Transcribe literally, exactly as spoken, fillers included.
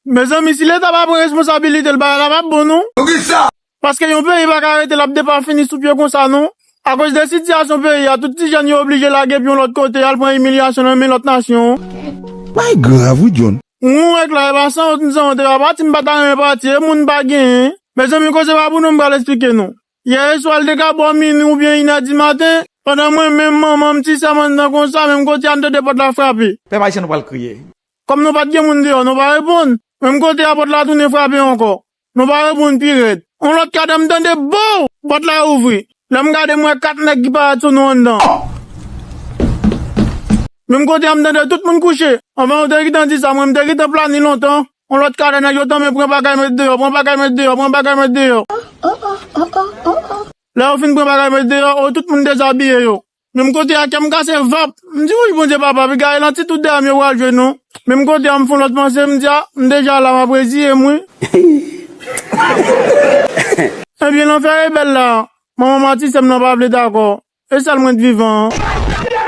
Mezanmi, si Leta pa pran responsabilite l, bagay la p ap bon, non. Paske yon peyi pa ka rete l ap depafini sou pye konsa, non. Akoz de sitiyasyon peyi a, tout ti jèn yo oblije lage pye yon lòt kote, al pran imilyasyon nan men lòt nasyon. Bagay grav, wi, John. Ou wè k la, e pa sanwont m sanwont, e pa pati m pa ta renmen pati, e moun pa genyen. Mezanmi, koze pa pou nou, m pral esplike nou. Yè swa, l te ka bò mini oubyen inè di maten, pandan mwen menm, manman m, ti sè m anndan konsa, menm kote a, m tande pòt la frape. Pèp ayisyen, nou pral kriye. Kòm nou pa t gen moun deyò, nou pa reponn. Menm kote a, pòt la tounen frape ankò. Nou pa reponn pi rèd. On lòt kadè, m tande bow! Pòt la ouvri. Lè m gade, m wè kat nèg ki parèt sou nou anndan. Menm kote a, m tande tout moun kouche. Anvan yo te gentan di sa, mwen, m te gentan plani lontan. On lòt kadè, nèg yo tanmen pran bagay met deyò, pran bagay met deyò, pran bagay met deyò. Lè yo fin pran bagay met deyò, o, tout moun dezabiye yo. Menm kote a, kè m kase vap. M di, wi, Bondye papa, piga e lanti tout dèyè m yo pral jwe nou. Menm kote a, m fè yon lòt panse, m di, a, m deja la, m ap reziye m, wi. Ebyen, lanfè e bèl la. Manman m a ti sè m nan pa vle dakò. E sèl mwen k vivan an.